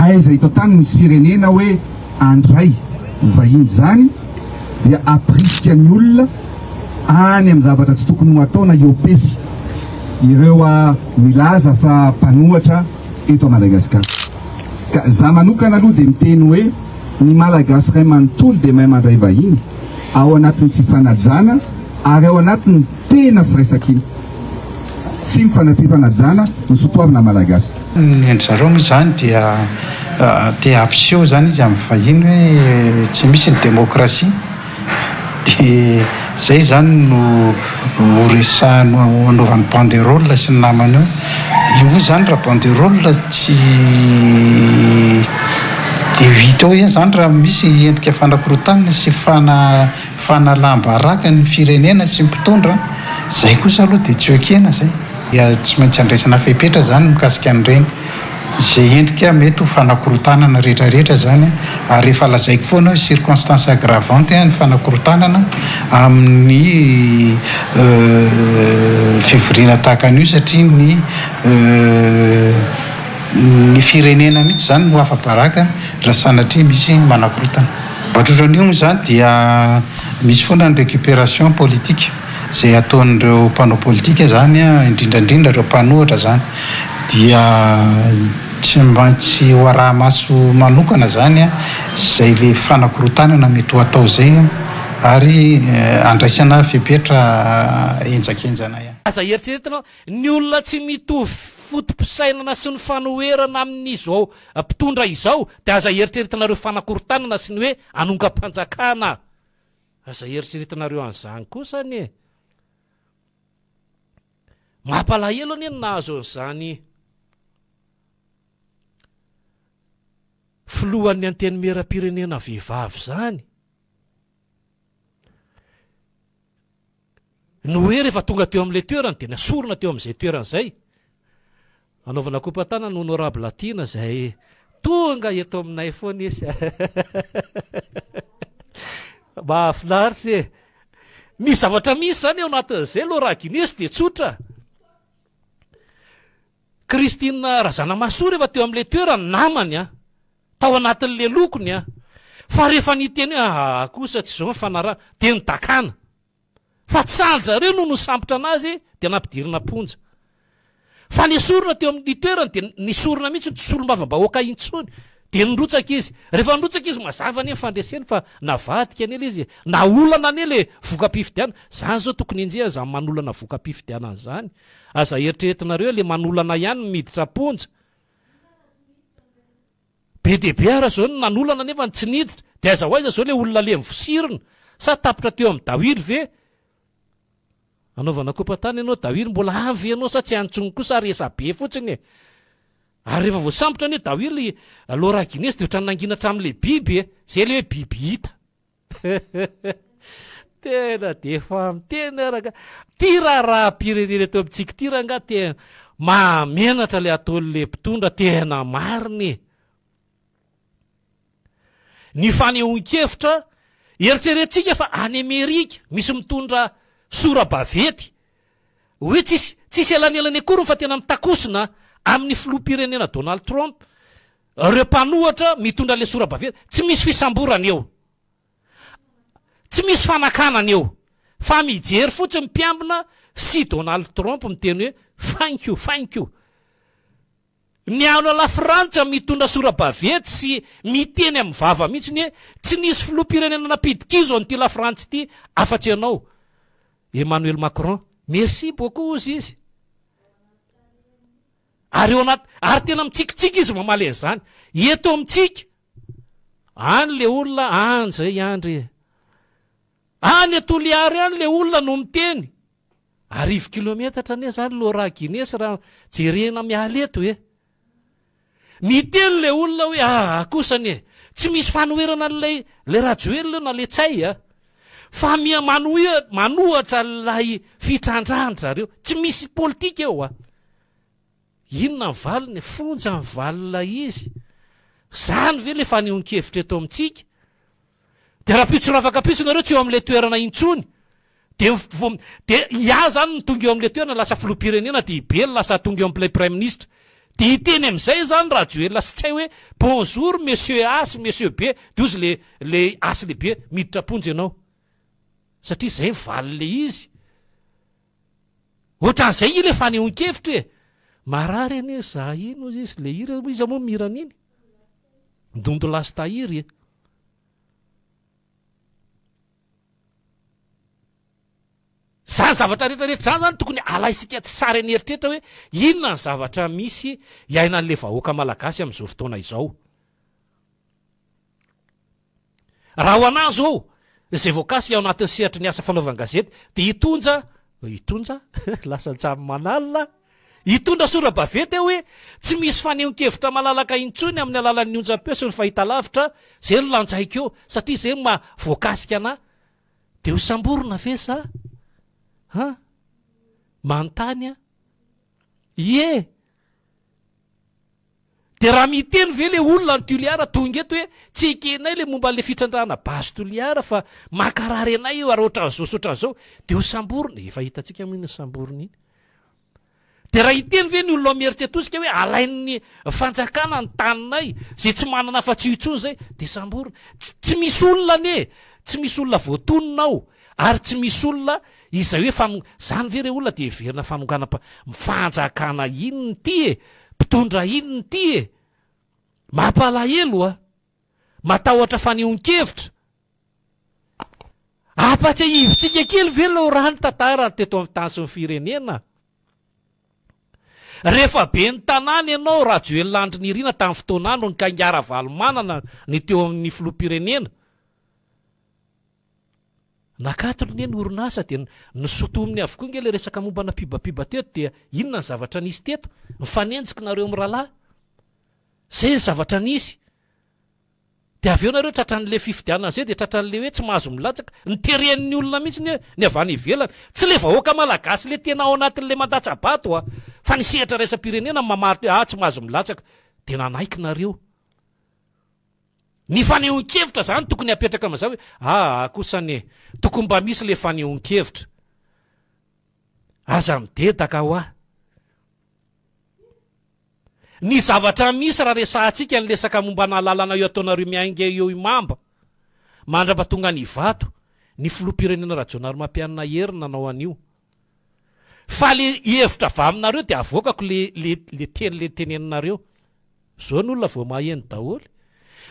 Aiza eto an-tany misy firenena hoe andray vahiny izany dia ampirisika ny olona any amin'ny zavatra tsy tokony ho atao na hiopefy ireo milaza fa mpanohatra eto Madagasikara. Ka za manokana aloha dia miteny hoe ny Malagasy iray manontolo dia mahay mandray vahiny ao anatin'ny fifanajana ary ao anatin'ny tena firaisankina sy mifanafifanajana ny sotoavina Malagasy. Ny an-dry zareo moa izany dia te hampiseho izany izy amin'ny vahiny hoe tsy misy ny demokrasia. Dia izay izany no ho resahiny ho anaovany banderole sy ny namany eo. Io moa izany raha banderole tsy dia ho hita eo ihany izany raha misy endrika fanakorontanana sy fana fanalam-baraka ny firenena sy ny mpitondra, izay kosa aloha dia tsy ho ekena izay. Dia tsy maintsy andraisana fepetra izany mikasika an'ireny. Izay endrika mety ho fanakorontanana rehetra rehetra izany ary efa lazaiko foana hoe circonstance aggravante ny fanakorontanana amin'ny fivoriana tahaka an'io satria ny ny firenena mihitsy izany no afa-baraka raha sanatria misy manakorontana. Ankoatran'io moa izany dia misy foana ny récupération politique. Izay ataon'ireo mpanao politika izany, indrindra indrindra ireo mpanohitra izany, dia tsy maintsy ho araha-maso manokana izany izay ilay fanakorontanana mety ho atao izay ary andraisana fepetra henjakenjana ihany. Aza eritreretina ny olona tsy mitovy foto-pisainana sy ny fanoherana amin'izao mpitondra izao dia aza eritreretinareo fanakorontanana sy ny hoe hanongam-panjakana. Aza eritreretinareo an'izany kosa anie. Mampalahelo anie ny nahazo an'izany filohan'ny antenimierampirenena vehivavy izany. Ny hoe rehefa tonga teo amin'ilay toerana dia nasorina teo amin'izay toerana izay. Anaovana kopa-tanana Honorable Tiana izay tonga eto aminay foana izy. Mahafinaritra e. Misy zavatra misy izany ao anatin'izay Laura Guinness dia tsotra. Christine Razanamahasoa rehefa teo amin'ilay toerana namany a. Tao anatin'ilay lokony a. Fa rehefa niteny hoe aa kosa tsy izao ny fanarahana dia nidakana. Fa tsy sahan-dry zareo no nosambotra anazy dia nampidirina am-ponja. Fa nesorina teo amin'ny toerany dia nesorina mihitsy tsy solombavambahoaka intsony. Dia nirotsaka izy. Rehefa nirotsaka izy mazava anie ny fandreseny fa navadika anie ilay izy e. Naolana anie ilay voka-pifidianana. Izany izao tokony henjehina izany manolana voka-pifidianana izany. Aza eritreretinareo ilay manolana ihany no miditra am-ponja. Be dia be ara zao ny nanolana nefa ny tsy niditra, dia aiza ho aiza zao le olona le nivosirina? Sa tapitra teo amin'ny dawily ve? Anaovana kopa-tany ianao dawily, mbola any ve ianao sa tsy any intsony koa sa resa-be fotsiny e? Ary rehefa voasambotra anie dawily Laura Guinness dia ohatran'ny nangina hatramin'ilay biby e, zay le hoe biby hita. Tena dia efa miteny aho rangahy. Ty raharaham-pirenena eto amintsika ity rangahy tena mahamenatra ilay ataon'ilay mpitondra tena marina e. Ny fanehoan-kevitra, eritreretintsika fa any Amerika misy mitondra sora-baventy hoe tsisy tsisy elanelany akory fa tena mitakosina amin'ny filoham-pirenena Donald Trump. Ireo mpanohatra mitondra ilay sora-baventy, tsy misy fisamborana eo. Tsy misy fanakanana eo. Fa mijery fotsiny mpiambina sy Donald Trump miteny hoe thank you, thank you. Ny any Lafrantsa mitondra sora-baventy sy miteny amin'ny vava mihitsy hoe tsy nisy filoham-pirenena nampidi-kizo an'ity Lafrantsa ity afa-tsy ianao Emmanuel Macron. Merci beaucoup hozy izy. Ary eo anaty, ary tena mitsikitsiky izy mamaly an'izany. Eto amintsika, any le olona, any zay Andry e. Any a Toliary any le olona no miteny. Arivo kilometatra anie zany Laura Guinness raha jerena miala eto e. Miteny le olona hoe aa kosa anie, tsy misy fanoherana an'ilay ilay Rajoelina eo na le Ntsay a. Fa miha manohia manohatra an'ilay fitrandrahan-dry zareo. Tsy misy politika eo a. Inona ny valiny? Fonja ny valin'ilay izy. Zany ve le fanehoan-kevitra eto amintsika? Dia rahampitso rafakampitso nareo tsy eo amin'ilay toerana intsony. Dia dia i A zany no tonga eo amin'ilay toerana lasa filoham-pirenena dia i B no lasa tonga eo amin'ilay praiminisitra. Dia hiteny amin'izay izany Rajoelina sy Ntsay hoe bonjour monsieur A sy monsieur B, dia hozy le le A sy le B miditra am-ponja ianao. Satria izay ny valin'ilay izy. Ohatran'izay iny le fanehoan-kevitra e! Marary anie za iny hozy izy, le hira, iza moa mihira an'iny? Ndondolasy Tahiry e! Zany zavatra rehetra rehetra zany zany tokony alaintsika sary an'eritreritra hoe inona ny zavatra misy iainan'le vahoaka malagasy amin'izao fotoana izao. Raha ho anah zao, izay voakasika ao anatin'ny sehatry ny asa fanaovan-gazety dia hitonja, hitonja? Lasa an-tsamy-manalina aho. Hitondra sora-baventy aho hoe tsy misy fanehoan-kevitra malalaka intsony amin'ny alalan'ny onjam-peo sy ny fahitalavitra, izay no lanjaiko eo, satria izay no maha voakasika anah. Dia ho samborina ve sa? Han? Manontany aho. Ie! Dia raha miteny ve le olona any Toliara tonga eto hoe tsy ekenay le momba an'le fitrandrahana base Toliara fa mankarary anay io ary ohatran'izao sy ohatran'izao dia ho samborina, efa hitantsika moa iny samborina iny. Dia raha hiteny ve ny olona ao Imerintsiatosika hoe alain'ny fanjakana ny taninay izay tsy manana afa-tsy io intsony izay dia samborina. Tsy tsy misy olona anie, tsy misy olona voatonona ao ary tsy misy olona izay hoe fano, zany ve re olona dia heverina fanonganam-pa, fanjakana inona ity e? Mpitondra inona ity e? Mampalahelo a! Matahotra fanehoan-kevitra. Ampatsiahivintsika kely ve Laura ny tantara teto amin'ny tany sy ny firenena? Rehefa ben'ny tanàna ianao Rajoelina Andry Nirina tamin'ny fotoan'androny ka ingahy Ravalomanana ny teo amin'ny filoham-pirenena. Nakatony anie ny orinasa dia nosotominy avokoa nge le resaka mombana pibapiba teto dia inona ny zavatra nisy teto? Mifanenjika nareo mirahalahy. Zay ny zavatra nisy. Dia avy eo nareo tratran'le fifidianana zay dia tratran'le hoe tsy mahazo milatsaka. Niteren'ny olona mihitsy ny hoe ny avy any ivelany. Tsy le vahoaka malagasy le tena ao anatin'le mandatsa-bato a! Fa ny sehatra iraisam-pirenena no mamaritra hoe ah tsy mahazo milatsaka. Dia nanaiky nareo. Ny fanehoan-kevitra zany tokony hapetraka mazava hoe aa kosa anie tokony mba misy le fanehoan-kevitra. Aza midedaka hoa. Ny zavatra misy raha resahantsika ny resaka mombana lalana io ataonareo miainga eo Imamba mandrapa tonga any Ivato, ny filoham-pirenena Rajaonarimampianina Hery nanao an'io. Fa le hevitra avy aminareo dia avoakako le le le teny le teneninareo. Zao ny olona vao maheno daholo.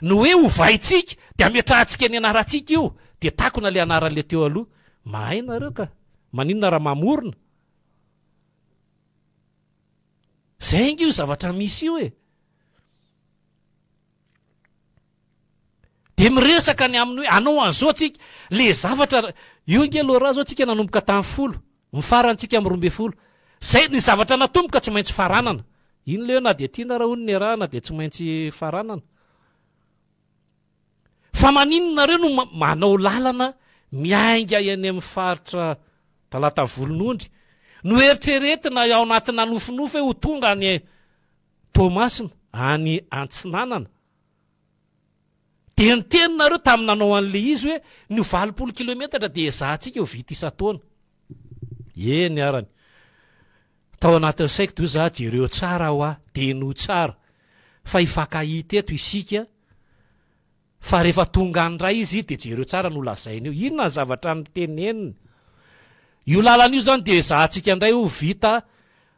Ny hoe ovaintsika dia ametrahantsika ny anarantsika io dia takona le anaran'le teo aloha. Mahay nareo ka. Maninona raha mamorona? Zay ange io zavatra misy io e. Dia miresaka ny amin'ny hoe hanao an'izao tsika. Le zavatra io ange Laura zao tsika nanomboka tamin'ny folo, mifarana tsika amin'ny 12. Zay ny zavatra natomboka tsy maintsy faranana. Iny le hoe na dia tiana raha hono niarahana dia tsy maintsy faranana. Fa maninona nareo no manao lalana miainga eny amin'ny faritra Talata Volonondry? Noeritreretina ao anatina nofinofy hoe ho tonga any Toamasina, any Antsinanana. Dia niteny nareo tamin'ny nanao an'ilay izy hoe ny 80 kilometatra dia ezahantsika ho vita isan-taona. Eny arany. Tao anatin'ny saiko dia hoy za jereo tsara hoa, dia henoy tsara fa hifankahita eto isika fa rehefa tonga any indray izy dia jereo tsara no lazainy eo. Inona ny zavatra noteneniny? Io lalana io zany dia ezahantsika indray ho vita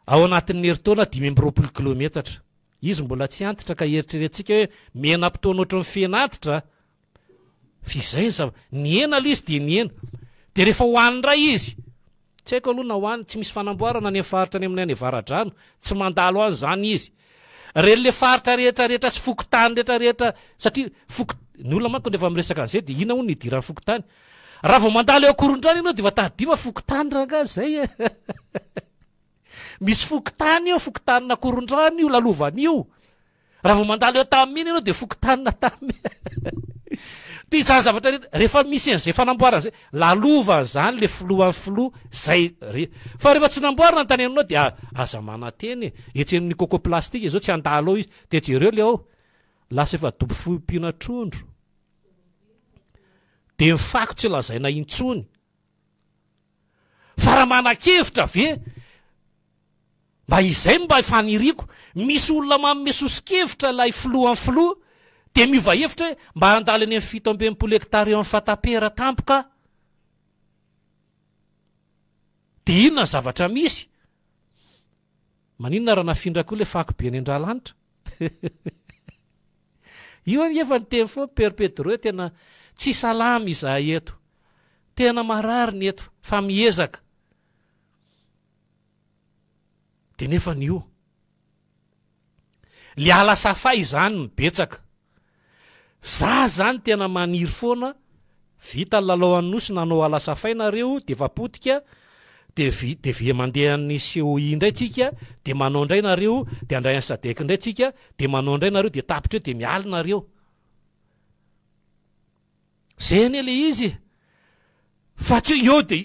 ao anatin'ny herintaona 25 kilometatra. Izy mbola tsy antitra ka eritreretintsika hoe mena-potoana ohatran'ny fen'antitra fa izay ny zava, nihena ilay izy dia nihena. Dia rehefa ho any indray izy, tsy haiko aloha na ho any, tsy misy fanamboarana any amin'ny faritra any amin'ny any Avaradrano, tsy mandalo any izany izy. Ireny le faritra rehetra rehetra sy fokontany rehetra rehetra, satria foko, ny olona manko rehefa miresaka an'izay dia inona hono ny idiran'ny fokontany? Raha vao mandalo eo Ankorondrano ianao dia efa tadidio fa fokontany rangahy izay e. Misy fokontany eo, fokontanin'Ankorondrano io lalovana io. Raha vao mandalo eo Antanimena ianao dia fokontanin'Antanimena. Dia izany zavatra rehetra, rehefa misy an'izay fanamboarana izay, lalovana izany le filohan'ny filoha izay re. Fa rehefa tsy namboarina ny tany aminao dia aza manantena e. Etsy amin'ny coco plastique izao tsy handalo ao izy. Dia jereo le ao, lasa efa dobo fiompiana trondro. Dia ny fako tsy lazaina intsony. Fa raha manan-kevitra ve? Mba izay no mba faniriako, misy olona manome soso-kevitra ilay filohan'ny filoha dia miova hevitra hoe mba handalo eny amin'ny 67 hectares eo amin'ny Fatapera tampoka aho. Dia inona ny zavatra misy? Maninona raha nafindra koa ilay fako be any Andralanitra? Io anie efa niteny foana Père Pedro hoe tena tsy salama izahay eto. Tena marary ny eto fa miezaka. Dia nefany io. Le ala safay izany no betsaka. Za zany tena maniry foana, vita ny lalao an'ny nosy nanao ala safay nareo de efa potika, de vi de via mandeha any COI indray tsika de manao indray nareo de handray an'i sadec indray tsika de manao indray nareo de tapitra eo de miala nareo. Zay anie le izy e! Fa tsy hoe eo de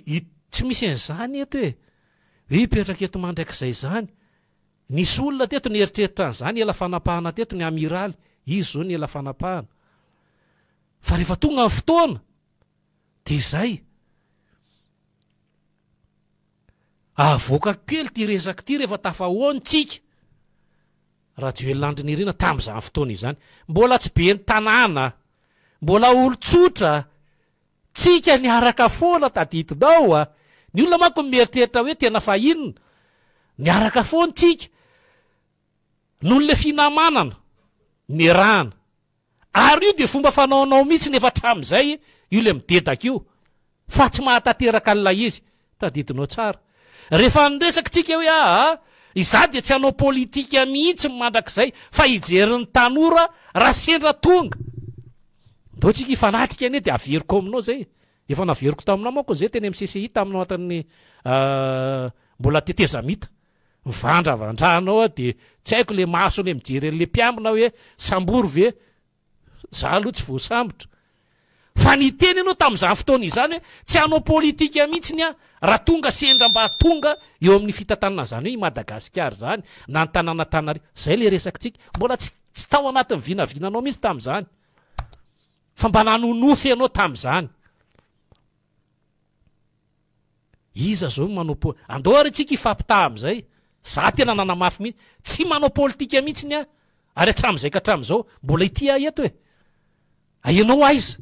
tsy misy an'izany eto e! Hoe hipetraka eto mandrakizay izany. Nisy olona teto nieritreritra an'izany ela fanapahana teto ny amiraly, izy izao ny ela fanapahana. Fa rehefa tonga ny fotoana dia izay. Avoakako kely ity resaka ity rehefa tafahoana tsika. Rajoelina Andry Nirina tamin'izany fotoana izany. Mbola tsy ben'ny tanàna, mbola olon-tsotra, tsika niaraka foana tadidinao a! Ny olona manko mieritreritra hoe tena fa inona? Niaraka foana tsika noho le finamanana niarahana. Ary io dia fomba fanaonao mihitsy nefa hatramin'izay io le midedaka io fa tsy mahatanteraka an'ilay izy. Tadidinao tsara. Rehefa niresaka tsika hoe aa izaho dia tsy hanao politika mihitsy mandrakizay fa hijery ny tanora raha sendra tonga. Ndao tsika hifanatrika anie dia averiko aminao zay. Efa naveriko taminao manko zay teny amin'ny CCI taminao atin'ny mbola tetezamita. Mivandravandra anao aho dia tsy haiko le maso le mijery an'le mpiambina hoe sambory ve? Za aloha tsy voasambotra. Fa niteny ianao tamin'izany fotoana izany hoe tsy hanao politika mihitsy aho raha tonga sendra mba tonga eo amin'ny fitantanana an'izany hoe i Madagasikara izany na ny tanàn'Antananarivo. Zay le resakitsika. Mbola tsy tsy tao anatin'ny vinavinanao mihitsy tamin'izany. Fa mba nanonofy ianao tamin'izany. Iza zao no manao po, andao ary tsika hifampitaha amizay, za tena nanamafy mihitsy, tsy manao politika mihitsy ny ahy, ary hatramizay ka hatramizao, mbola ity aho eto e, ianao aiza?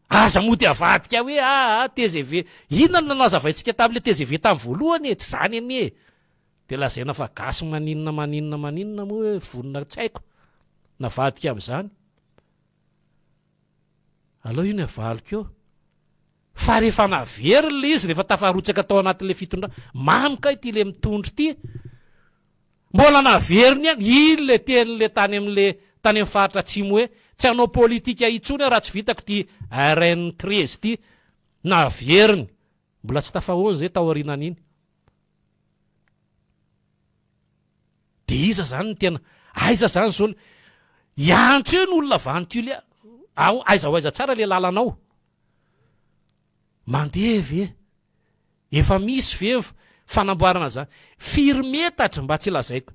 Aza mody avadika hoe aa tgv, inona no nanazavaintsika tamle tgv tam voalohany e, tsy zany anie e, de lazaina fa gasy maninona maninona maninona moa hoe vonona tsy haiko, navadika amizany. Aleo io ny avaliko eo. Fa rehefa naveriny le izy, rehefa tafarotsaka tao anatin'le fitondrana, mamy kay ity le mitondro ity. Mbola naveriny ihany, iny le tenin'le tany amin'le tany amin'ny faritra atsimo hoe tsy hanao politika intsony aho raha tsy vitako ity RN 13 ity. Naveriny. Mbola tsy tafahoana izay taorianan'iny. De iza zany no tena, aiza zany zao le, hiantso eo ny olona avy any Tuléar, ao aiza ho aiza tsara le lalana ao? Mandeha ve? Efa misy ve ny fanamboarana zany? Firy metatra mba tsy lazaiko,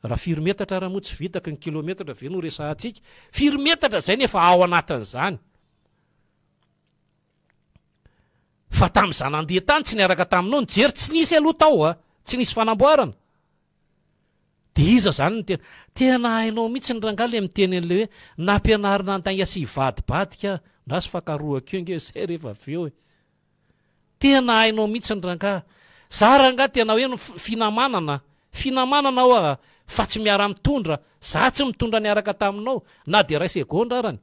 raha firy metatra ara moa tsy vitako, ny kilometatra ve no resahantsika? Firy metatra zay no efa ao anatin'izany? Fa tamin'izaho nandeha tany tsy niaraka taminao nijery tsy nisy aloha tao a! Tsy nisy fanamboarana. Dia iza izany no tena. Tena hainao mihitsy ny rangahy ilay miteny an'ilay hoe nampianarina handainga sy hivadibadika aho. Ndraso fa karohako eo ange izay rehefa avy eo e. Tena hainao mihitsy ny rangahy. Za rangahy tena hoe finamanana. Finamanana hoa fa tsy miara-mitondra. Za tsy mitondra niaraka taminao na dia iray segondra arany.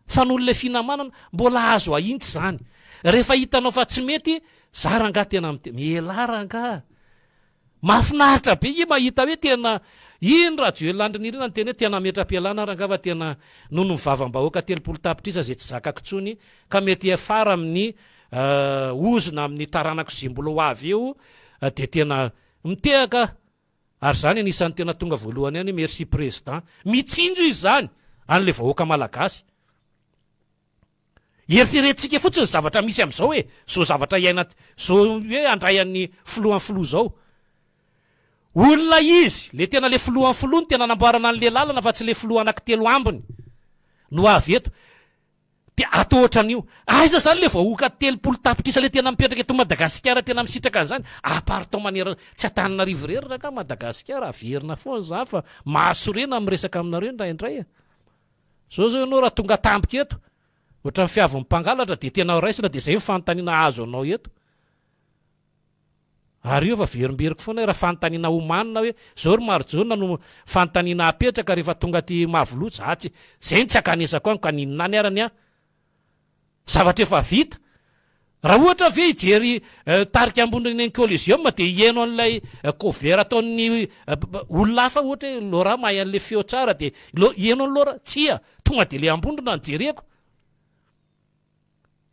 Fa noho ilay finamanana, mbola azo ahintsy izany. Rehefa hitanao fa tsy mety, za rangahy tena mite-, mialà rangahy. Mahafinaritra be i mahita hoe tena, iny Rajoelina Andry Nirina niteny hoe tena hametra-pialana aho rangahy fa tena noho ny vavam-bahoaka 30 tapitrisa izay tsy zakako intsony ka mety hiafara amin'ny ozona amin'ny taranako izay mbola ho avy eo dia tena mitehaka aho. Ary zany anisan'ny tena tonga voalohany ihany hoe merci président. Mitsinjo izy zany an'le vahoaka malagasy. Eritreretintsika fotsiny ny zavatra misy amin'izao e, zao zavatra iaina zao hoe handray an'ny filohan'ny filoha zao. Olona izy, le tena le filohan'ny filoha no tena namboarana an'le lalana fa tsy le filoha anaky telo ambiny no avy eto. Dia atao ohatran'io. Aiza zany le vahoaka 30 tapitrisa le tena mipetraka eto Madagasikara tena misitraka an'izany? À part tao manerana, tsy Antananarivo irery rangah Madagasikara, averina foana izany fa mahasorena ny miresaka aminareo indraindray e. Zao zao ianao raha tonga tampoka eto, ohatran'ny fiavin'ny mpangalatra dia tena raisina dia izay ny fanontaniana azo anao eto. Ary io efa averimberiko foana hoe raha fanontaniana omanina hoe zao ry Marijaona no fanontaniana apetraka rehefa tonga aty Mavoloha, za tsy, zay no tsy ankanesako any ka n'inona any ara ny ahy. Zavatra efa vita. Raha ohatra ve hijery tarika ambony eny Coliseum dia hihaino an'ilay cover ataon'ny olona hafa ohatra hoe Laura mahay an'ilay feo tsara dia hihaino an'i Laura? Tsia, tonga dia ilay ambondrona no jereko.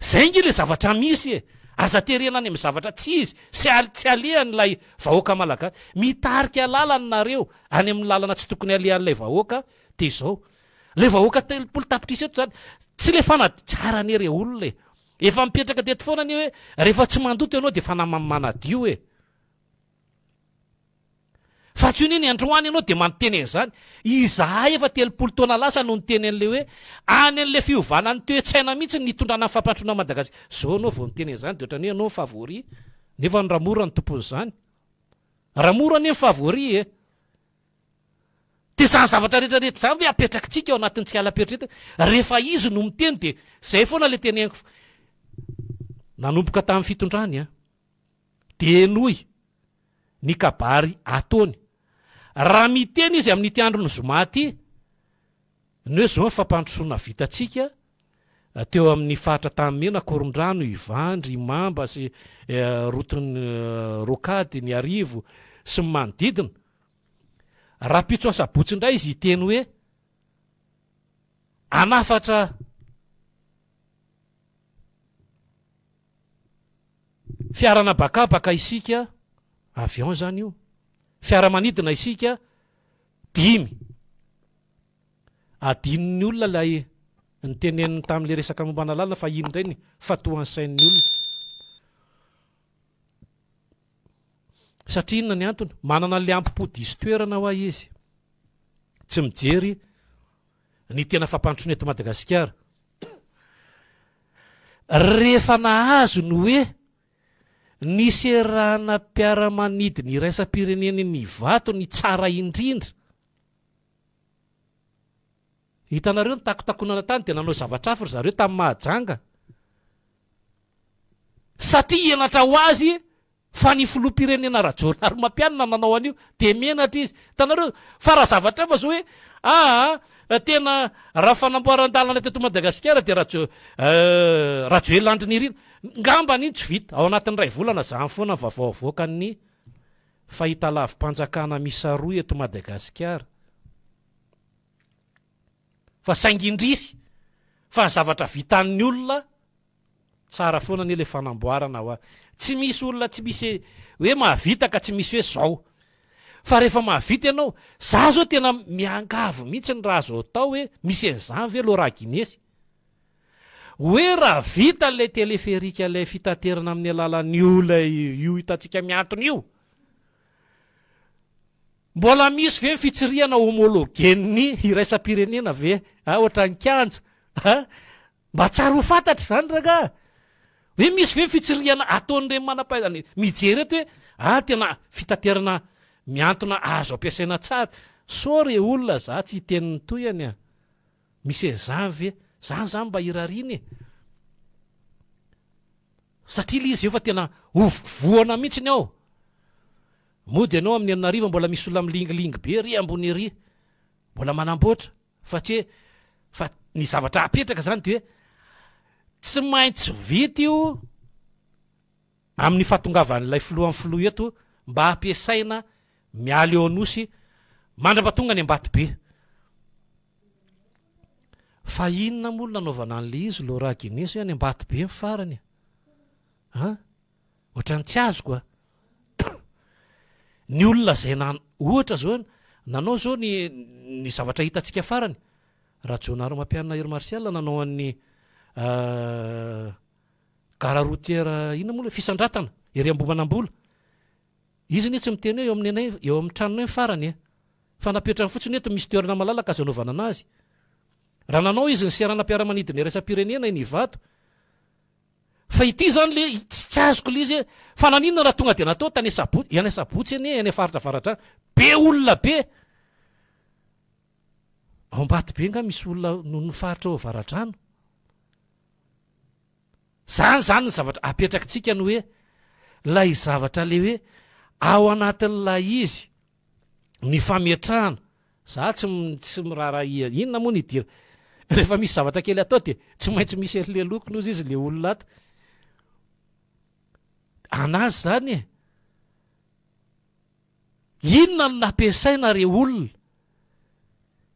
Zay nge le zavatra misy e! Aza terena any amin'ny zavatra tsy izy sy tsy alehany ilay vahoaka malagasy. Mitarika lalana nareo any amin'ny lalana tsy tokony alehan'ilay vahoaka dia izao. Ilay vahoaka 30 tapitrisa eto zany tsy le fana tsara anie re olona e! Efa mipetraka teto foana anie hoe rehefa tsy mandoto ianao dia efa naman'ny manadio e! Fa tsy io neny androany ianao dia manteny an'izany. Izahay efa 30 taona lasa no niteny an'ilay hoe any an'ilay fiovana ny toe-tsaina mihitsy ny nitondrana ny fampandrosoana an'i Madagasikara. Izao ianao vao miteny an'izany dia ohatran'ny hoe ianao ny favori. Nefa ny Ramora no tompon'izany. Ramora anie ny favori e. Dia izany zavatra rehetra rehetra izany ve apetrakitsika ao anatin'ny tsikalam-pieritreretana? Rehefa izy no miteny dia izay foana ilay teneniko. Nanomboka tamin'ny fitondrany an. Dia henoy ny kabary ataony. Raha miteny izy amin'ity andron'ny zoma ity, ny hoe izao ny fampandrosoana vitantsika teo amin'ny faritra Antanimena, Ankorondrano, Ivandry, Imamba sy route-n'ny Rocade, ny Iarivo sy ny manodidina. Rahampitso asabotsy indray izy hiteny hoe hanafatra Fiaran'habakabaka isika, avion izany io, fiaramanidina isika dimy. Adinon'ny olona ilay niteneniny tamin'ilay resaka momba an'Alalina fa iny indray ny fatohan'ny sain'ny olona. Satria inona ny antony? Manana an'ilay ampo-po diso toerana hoa izy. Tsy mijery ny tena fampandrosoana eto Madagasikara. Rehefa nahazo ny hoe ny seranam-piaramanidina iraisam-pirenena eny Ivato ny tsara indrindra, hitanareo ny takotakonana tany dia nanao zavatra hafa ry zareo tamin'i Mahajanga satria henatra ho azy Fa ny filoham-pirenena Rajaonarimampianina nanao an'io dia menatra izy. Hitanareo? Fa raha zavatra hafa zao hoe aa tena raha fanamboaran-dalana teto Madagasikara dia Rajo Rajoelina Andry Nirina. Ngamba an'iny tsy vita. Ao anatin'ny iray volana zany foana ny vaovao avoakan'ny fahitalavi-panjakana miisa roa eto Madagasikara. Fa saingy indrisy fa ny zavatra vitan'ny olona Tsara foana anie le fanamboarana hoa. Tsy misy olona tsy misy hoe mahavita ka tsy misy hoe zao. Fa rehefa mahavita ianao, za zao tena miangavy mihitsy ny raha azo atao hoe misy an'izany ve Laura Guinness? Hoe raha vita ilay téléphérique ilay fitaterana amin'ny alalan'io ilay io hitantsika mihantona io, mbola misy ve ny fitsirihana homologen'ny iraisam-pirenena ve? A, ohatran'ny kianja a? Mba tsara ho fantatra izany rangaha! Hoe misy ve ny fitsirihana ataon'ireny manam-pahaizana mijery eto hoe ah tena fitaterana mihantona azo ampiasaina tsara. Sao re olona za tsy hiteny ny tohiny a! Misy an'izany ve? Zany zany mba irariana e! Satria ilay izy efa tena hovovohana mihitsy ny ao. Mody ianao amin'ny enina hariva mbola misy olona milingilingy be ery ambony ery. Mbola manamboatra. Fa tsy hoe, fa ny zavatra apetraka zany de hoe tsy maintsy vita io amin'ny fahatongavan'ilay filohan'ny filoha eto mba hampiasaina miala eo Anosy mandra-pahatonga any Ambatobe. Fa inona moa no nanaovana an'ilay izy Laura Guinness hoe any Ambatobe ny farany e? An? Ohatran'ny tsy azoko a. Ny olona izay na ohatra zao nanao zao ny ny zavatra hitantsika farany, Rajaonarimampianina Hery Martial nanao an'ny gara routière inona moa ilay fisandratana ery Ambohimanambola. Izy anie tsy miteny hoe eo amin'ny anay eo amin'ny tranonay ny farany e. Fa napetrany fotsiny hoe eto misy toerana malalaka azo anaovana anazy. Raha nanao izy ny seranam-piaramanidina iraisam-pirenena eny Ivato. Fa ity izany le tsy azoko le izy hoe fa naninona raha tonga dia natao tany Sabotsy, any Sabotsy anie any faritra avaratra any, be olona be. Ao Ambatobe nga misy olona noho ny faritra ao Avaradrano. Zany zany ny zavatra apetrakitsika ny hoe lay zavatra le hoe ao anatin'ilay izy ny fametrahana Za tsy tsy miraharaha inona moa ny idira rehefa misy zavatra kely atao dia tsy maintsy misy an'le lokony ozy izy le olona ato anazy zany e inona no nampiasaina re olona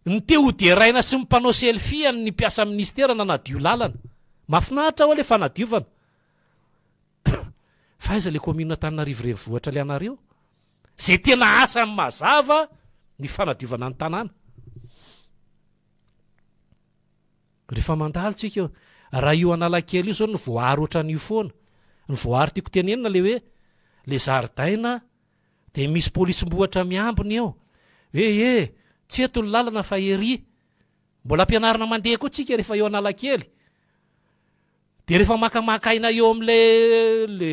ny te ho deraina sy ny mpanao selfie ny mpiasa ministera nanadio lalana mahafinaritra hoa le fanadiovana fa aiza le commune Antananarivo renivohitra le anareo Izay tena asany mazava ny fanadiovana ny tanàna. Rehefa mandalo tsika eo, raha io Analakely io zao no voaaro ohatran'io foana. Ny voaaro tiako tenenina le hoe le zaridaina dia misy polisim-bohitra miambina eo. Hoe e, tsy eto ny lalana fa ery. Mbola ampianarina mandeha koa tsika rehefa eo Analakely. Dia rehefa makamaka aina eo amin'ilay le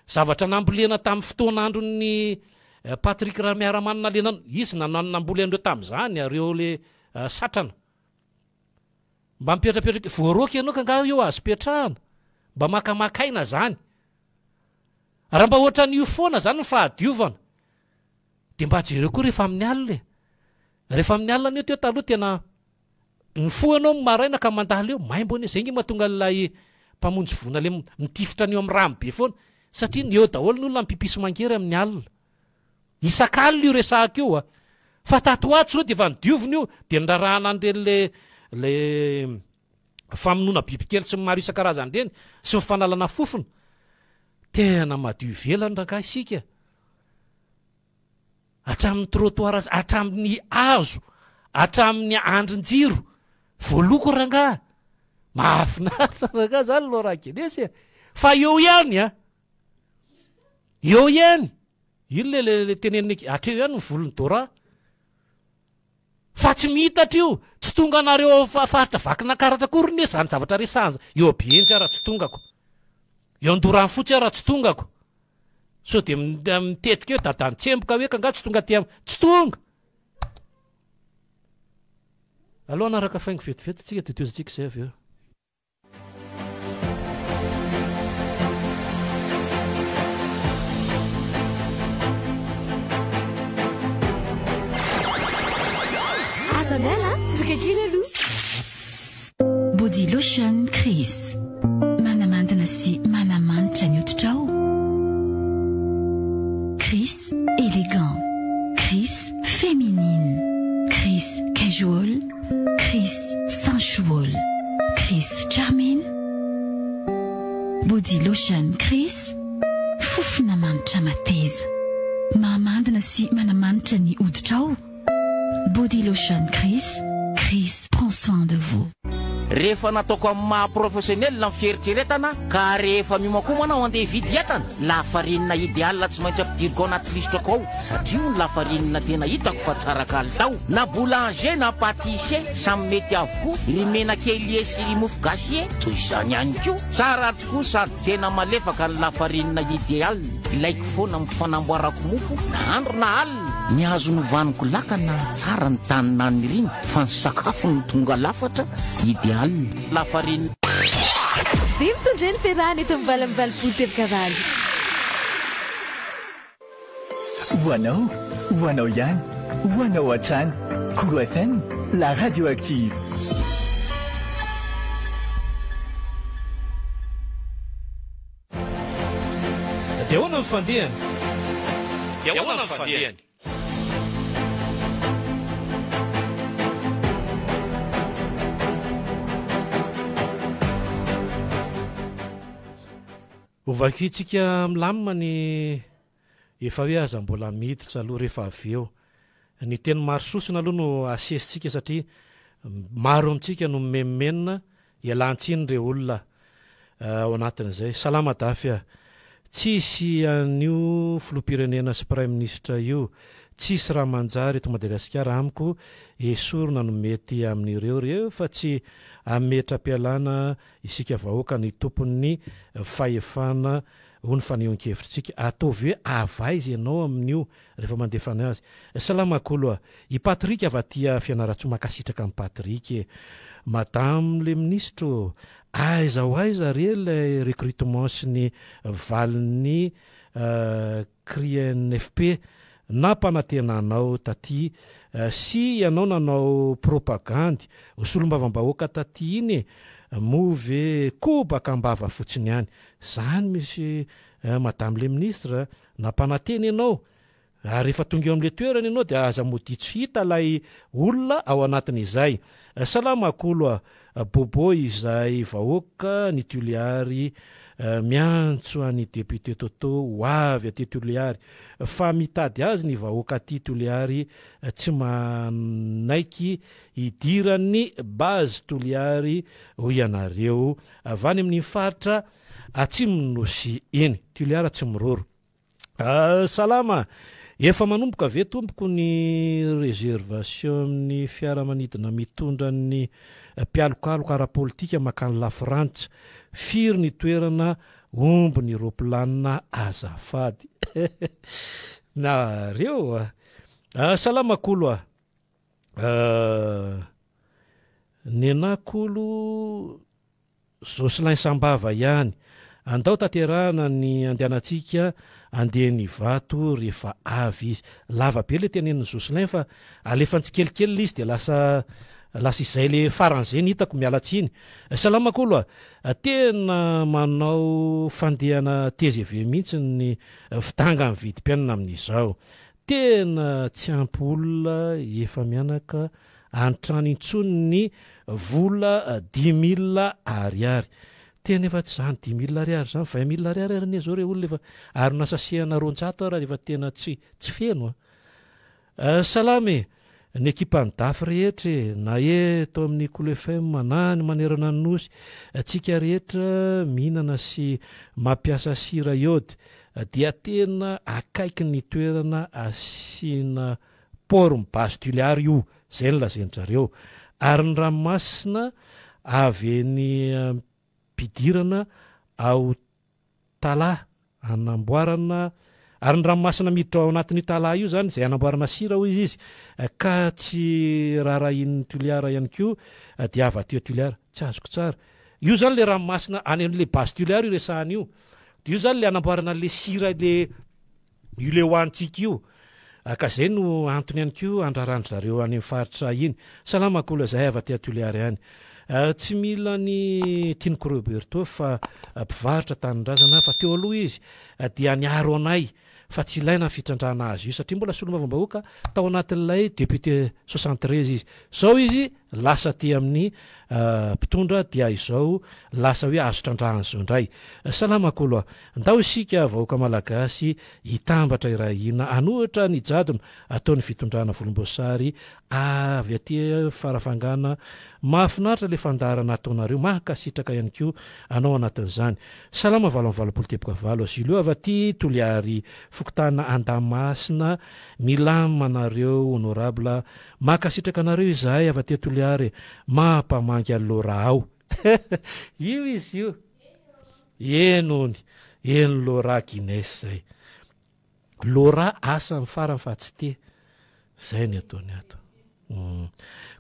zavatra nambolena tamin'ny fotoan'andron'ny Patrick Ramiaramanana le nan, izy nanano namboly an'ireo tamin'izany, ireo le satrana. Mba mipetrapetraka, voaroaka ianao ka angaha eo azo petrahana? Mba makamaka aina zany. Raha mba ohatran'io foana zany ny fahadiovana, dia mba jereo koa rehefa amin'ny alina e. Rehefa amin'ny alina anie teo taloha tena Mifoha ianao ny maraina ka mandalo eo, maimbo anie, zay nge mahatonga an'ilay mpamonjy voina le mitifitra an'io amin'ny rano be foana, satria ny eo daholo ny olona mipipy sy mangery amin'ny alina. Isak'alina io resahako io a! Fa tato ho ato zao dia efa nodiovina io, dia nirarahana an'ireny le le famonoana bibikely sy ny maro isan-karazany ireny, sy ny fanalana fofona. Tena madio ivelany rangahy isika. Hatramin'ny trottoir, hatramin'ny hazo, hatramin'ny andrin-jiro, voaloko rangaha. Mahafinaritra rangaha zany Laura Guinness e. Fa eo ihany a. Eo ihany. Ino le le le teneniny hatreo ihany ny volon'i Dora. Fa tsy miitatra io. Tsy tonga anareo ao faritra Vakinankaratra akory ne zany zavatra resahana. Eo Behenjy ara tsy tongako. Eo Andoranfotsy ara tsy tongako. Sao dia mitetika eo dadan'i tsemboka hoe k'angaha tsy tonga aty am. Tsy tonga! Aleo hanaraka faingo vetivety tsika dia tohizantsika izay avy eo. Aza miala, tonga kely aloha. Body lotion Chris. Manamandina sy manamanitra ny hoditrao. Chris élégant. Chris féminine. Chris casual. Chris sensual. Chris charming. Body lotion Chris. Fofona manitra mateza. Mahamandina sy manamanitra ny hoditrao. Body lotion Chris, Chris prend soin de vous. Rehefa nataoko amin'ny maha professionnel ny fieritreretana ka rehefa miomankomana aho andeha hividy entana, lafarinina ideal tsy maintsy ampidiriko ao anaty lisitrako ao satria io ny lafarinina tena hitako fa tsara kalitao. Na boulanger na pâtissier samy mety avokoa, ry menakelier sy ry mofo gasier toy izany ihany koa. Tsara tokoa sady tena malefaka ny lafarinina ideal, ilaiko foana amin'ny fanamboarako mofo na andro na alina. Ny azo novaniko lakana tsara ny tany naniriana fa ny sakafo no tonga lafatra, ideal, lafarine. Dia mitondra ny fiarahana eto amin'ny 88 teboka valo. Ho anao, ho anao ihany, ho anao hatrany. Kolo FM, la radio active. Dia ahoana ny fandehany? Dia ahoana ny fandehany? Hovakintsika milamina ny efa hoe aza mbola miditra aloha rehefa avy eo. Ny teny maro sosona aloha no asesintsika satria maro amintsika no mimenomenona Ialan-tsiny re olona ao anatin'izay. Salama Dafy a! Tsisy an'io filoham-pirenena sy praiminisitra io. Tsisy raha manjary eto Madagasikara amiko, esorina no mety amin'ireo rehefa tsy ametra-pialana isika vahoaka ny tompon'ny fahefana hoy ny fanehoan-kevitritsika. Ataovy hoe avy aiza ianao amin'io rehefa mandefa azy. Salama Kolo a! I Patrick avy aty Fianarantsoa mankasitraka an'i Patrick e! Madame le minisitra ô! Aiza ho aiza re ilay recrutement sy ny valin'ny CRINFP nampanantenanao taty sy ianao nanao propagandy ho solombavambahoaka taty iny e! Moa ve kobaka am-bava fotsiny ihany? Zany misy Madame le ministre nampanantena ianao ary rehefa tonga eo amin'ilay toerana ianao dia aza modia tsy hita ilay olona ao anatin'izay. Salama Kolo a! Bobo izay vahoaka ny Tuliary miantso an'i Député Toto ho avy aty Tuliary fa mitady azy ny vahoaka aty Tuliary tsy manaiky hidiran'ny base Tuliary hoy ianareo avy any amin'iny faritra Atsimon'ny Nosy iny. Tuliara tsy miroro. Salama! Efa manomboka ve tompoko ny réservation amin'ny fiaramanidina mitondra ny mpialokaloka ara-politika makany Lafrantsa? Firy ny toerana omby ny roplanina azafady? Nareo a! Salama kolo a! Nenah kolo Jocelyn Sambava ihany. Andao tanterahana ny andehanantsika andeha ny Ivato rehefa avy izy. Lava be le tenenin'i Jocelyn fa alefany tsikelikely le izy dia lasa lasa izay le faran'izay ny hitako, miala tsiny. Salama Kolo a! Tena manao fandehana tgv mihitsy ny fidangan'ny vidim-piainana amin'izao. Tena tsy ampy olona efa mianaka an-trano intsony ny vola dix mille ariary. Tena efa tsy izany dix mille ariary izany, vingt mille ariary ary anie izao re olona efa ary nasasehana 200 ara efa tena tsy tsy feno a. Salama e! Ny ekipan'ny Daf rehetra e, na eto amin'ny Kolo FM na ny manerana ny Nosy, tsika rehetra mihinana sy mampiasa sira iode dia tena akaiky ny toerana asiana Port ny base Tuléar io, zay no lazain-dry zareo. Ary ny ranomasina avy eny am-pidirana ao Tala anamboarana, ary ny ranomasina miditra ao anatin'io Tala io zany, izay anamboarana sira hoy izy, ka tsy raharahian'ny Tuléar ihany koa dia avy aty Tuléar. Tsy azoko tsara. Io zany le ranomasina any amin'le base Tuléar io resahana io. Dia io zany le anamboarana an'le sira le Io le hohanintsika io. Ka zay no antony ihany koa andraran-dry zareo any amin'ny faritra iny. Salama Kolo, zahay avy aty Tuléar ihany. Tsy mila an'i Tinoky Roberto fa mpivarotra tanindrazana fa teo aloha izy dia niaro anay fa tsy ilaina ny fitrandrahana azy io satria mbola solombavambahoaka tao anatin'ilay député 73 izy. Zao izy Lasa aty amin'ny mpitondra dia izao lasa hoe azo trandrahana izao indray. Salama Kolo a! Ndao isika vahoaka Malagasy hitambatra iray hina hanohitra ny jadona ataon'ny fitondrana volomboasary avy aty Farafangana. Mahafinaritra le fandaharana ataonareo, mankasitraka ihany koa anao anatin'izany. Salama 88.8 Julio avy aty Toliary fokontany Andamasina milamina nareo honorable Mankasitraka anareo izahay avy aty Toliara e! Mampamangy an'i Laura ao. Io izy io. Eny ony. Eny Laura Guinness zay. Laura asa ny farany fa tsy te. Zay ny ataony ato. Mm.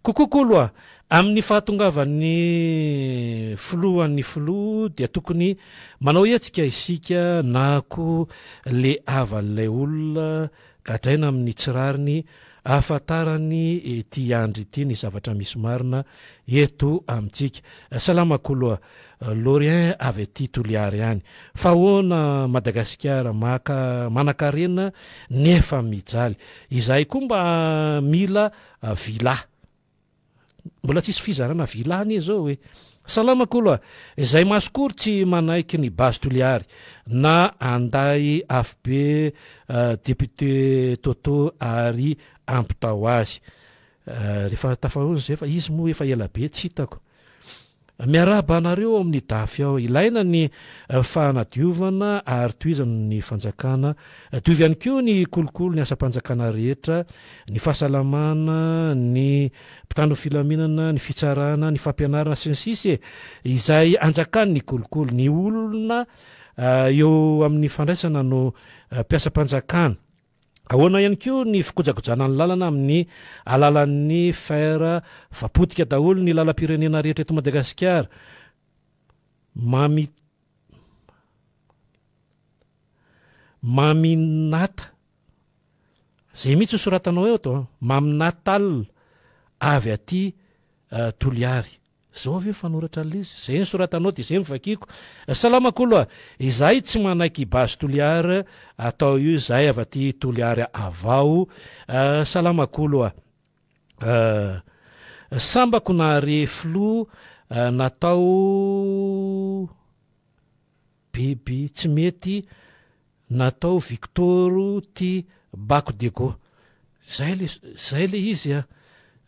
Coucou Kolo a! Amin'ny fahatongavan'ny filohan'ny filoha dia tokony manao hetsika isika na koa le havan'ilay olona Gadraina amin'ny tsy rariny ahafantarany ity andry ity ny zavatra misy marina eto amintsika. Salama kolo a! Laurien avy aty Toliary any. Fa ahoana Madagasikara maka manankarena nefa mijaly. Izahay koa mba mila villa. Mbola tsisy fizarana villa anie zao e! Salama kolo a! Izay masokory tsy manaiky ny base Toliary na anday afobe député Toto ary ampitao azy. Rehefa tafahoana zay fa izy moa efa ela be tsy hitako. Miarahaba anareo ao amin'ny Dafy ao. Ilaina ny fanadiovana ary tohizana ny fanjakana. Diovy ihany koa ny kolikoly ny asam-panjakana rehetra, ny fahasalamana, ny mpitandro ny filaminana, ny fitsarana, ny fampianarana sy ny sisa e. Izay anjakan'ny kolikoly. Ny olona eo amin'ny fandraisana no mpiasam-panjakana. Ahoana ihany koa ny fikojakojana ny lalana amin'ny alalan'ny fer fa potika daholo ny lalam-pirenena rehetra eto Madagasikara. Mami Maminata Zay mihitsy no soratanao eo to an. Maminatal avy aty Toliary. Zao ve fanoratra an'ilay izy? Zay ny soratanao dia zay no vakiako. Salama kolo a! Izahay tsy manaiky base Toliara atao io izahay avy aty Toliara avao. Salama kolo a! Sambako nahare filoha natao Biby tsy mety natao Victor ty Bako Diego. Zay le zay le izy a.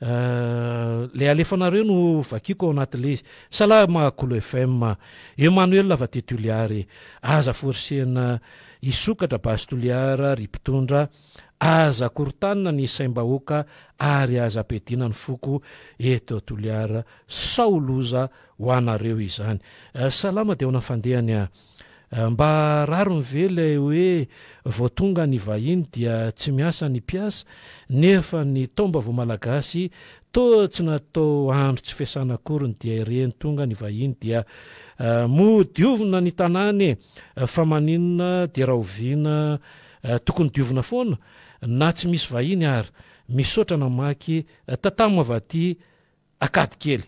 Le alefanareo no vakiko ao anaty le izy. Salama Kolo FM. Emmanuel avy aty Toliary. Aza forcena hisokatra base Toliara ry mpitondra. Aza korontanina ny saim-bahoaka ary aza ampiadiana ny foko eto Toliara sao loza ho anareo izany. Salama dia ahoana ny fandehany a? Mba rariny ve ilay hoe vao tonga ny vahiny dia tsy miasa ny mpiasa nefa ny taom-baovao malagasy toa tsy natao andro tsy fiasana akoriny dia ireny tonga ny vahiny dia moa diovina ny tanàna e! Fa maninona dia rahoviana tokony diovina foana na tsy misy vahiny ary? Misaotra namaky tatamo avy aty Akady kely.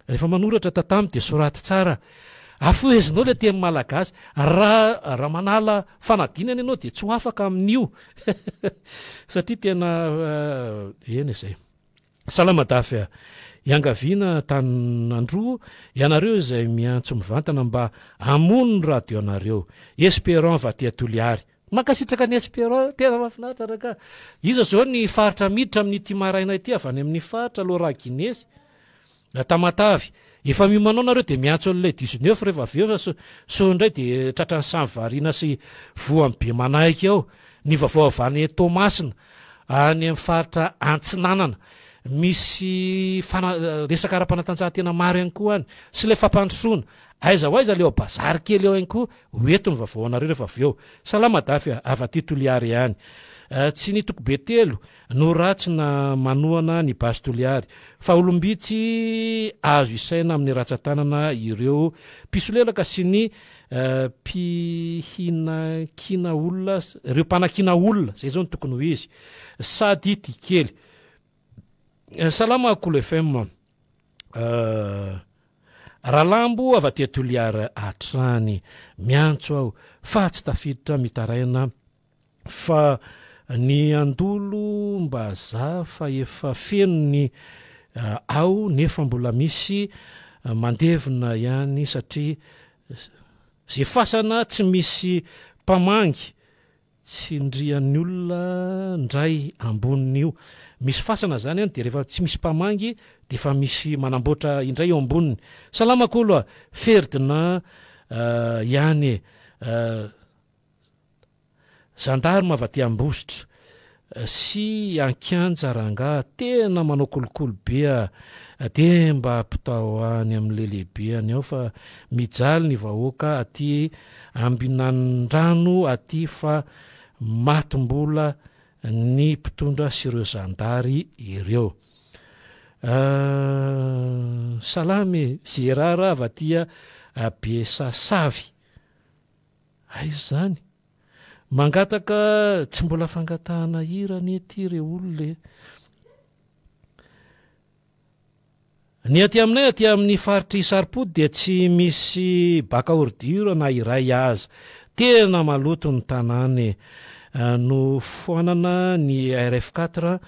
Rehefa manoratra tatamo dia soraty tsara. Afohezinao ilay teny malagasy. Raha raha manala fanadinana ianao dia tsy ho afaka amin'io. Satria tena eny e zay. Salama Dafy a. Iangaviana Antanandroa ianareo izay miantso mivantana mba hamono ny radio anareo. Esperant Vatia Toliary. Mankasitraka an'i Espérant, tena mahafinaritra rangah. Iza zao ny faritra miditra amin'ity maraina ity avy any amin'ny faritra Laura Guinness, Tamatave. Efa miomana ao nareo dia miantso an'ilay 19 rehefa avy eo fa sao indray dia tratran'ny samy variana sy voan'ny be manaiky ao. Ny vaovao avy any Toamasina, any amin'ny faritra Antsinanana. Misy fana- resaka ara-panatanjahantena maro ihany koa any sy ilay fampandrosoana. Aiza ho aiza le ao bazary kely ao ihany koa Ho eto ny vaovao anareo rehefa avy eo. Salama Dafy a, avy aty Toliary ihany. Tsy ny toko be telo no ratsy na manohana ny base Toliary, fa olom-bitsy azo isaina amin'ny ratsan-tanana ireo mpisolelaka sy ny mpihinankina olona, ireo mpanakiana olona, zay zao no tokony ho izy, sady tia kely. Salama Kolo FM. Ralambo avy aty Toliara hatrany. Miantso aho fa tsy tafiditra mitaraina fa ny andolo mba za fa efa feno ny ao nefa mbola misy mandevina ihany satria ze fasana tsy misy mpamangy Tsindrian'ny olona ndray ambonin'io. Misy fasana zany any de rehefa tsy misy mpamangy de efa misy manamboatra indray eo amboniny. Salama kolo a! Ferdinand ihany e! Gendarme avy aty Ambositra sy ankianja rangaha tena manao kolikoly be a! De mba ampitao any amle lehibeany ao fa mijaly ny vahoaka aty Ambinanindrano aty fa matim-bola ny mpitondra sy ireo zandary ireo. Ahh salama e, Gérard avy aty Besasavy. Aiza izany? Mangataka tsy mbola fangatahana hira anie ity re olona e. Ny aty aminay aty amin'ny faritr'i Saripody dia tsy misy bac à ordure na iray aza. Tena maloto ny tanàna e. Nofoanana ny RF 4